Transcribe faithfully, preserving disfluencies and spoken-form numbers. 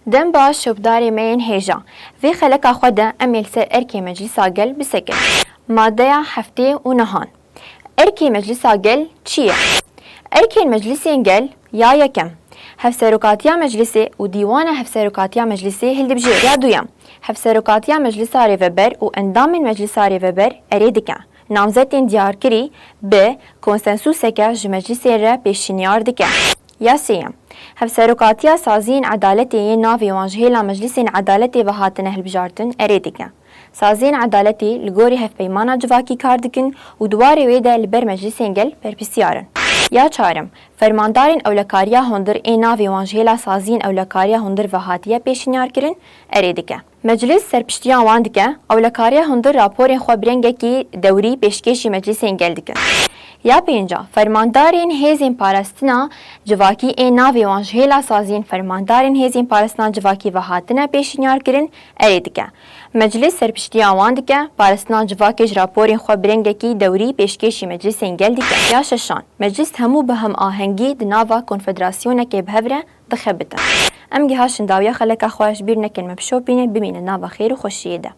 Dem baş şopdarê me yên hêja. Vê xeleka xwe de em ê li ser erkê Meclisa Gel bisekin. Madeya heftê û nehan. Erkê Meclisa Gel çi ye? Erkên Meclisên Gel, ya yekem, Hevserokatiya Meclisê û Dîwana Hevserokatiya Meclisê hildibijêr. Ya duyem, Hevserokatiya Meclisa Rêveber û endamên Meclisa Rêveber erê dike. Namzetên diyarkirî bi konsensuseke ji meclisên re pêşinyar dike. Ya sêyem, Hevserokatiya Saziyên Edaletê yên navê wan ji hêla Meclisên Edaletê ve hatine hilbijartin erê dike. Saziyên Edaletê li gorî hevpeymana civakî kar dikin û di warê wê de li ber Meclisên Gel berpirsiyar in. Ya çarem, Fermandarên Ewlekariya Hundir ên navê wan ji hêla Saziyên Ewlekariya Hundir ve hatiye pêşinyarkirin erê dike. Meclis serpiştiya wan dike, ewlekariya hundir raporên xwe bi rengekî dewrî pêşkêşî Meclisên Gel dikin. Ya pênca, fermandarên hêzên parastina civakî ên navê wan ji hêla saziyên fermandarên hêzên parastina civakî ve hatine pêşinyarkirin, erê dike. Meclis serpiştiya wan dike, parastina civakê ji raporên xwe bi rengekî dewrî pêşkêşî Meclisên Gel dike. Ya şeşan, Meclis hemû bi hemahengî di nava konfederasyonekê bi hev re dixebitin. Em gihaşin dawiya xeleka xwe, ji bîr nekin me bişopînin, bimînin nava xêr û xweşiyê de.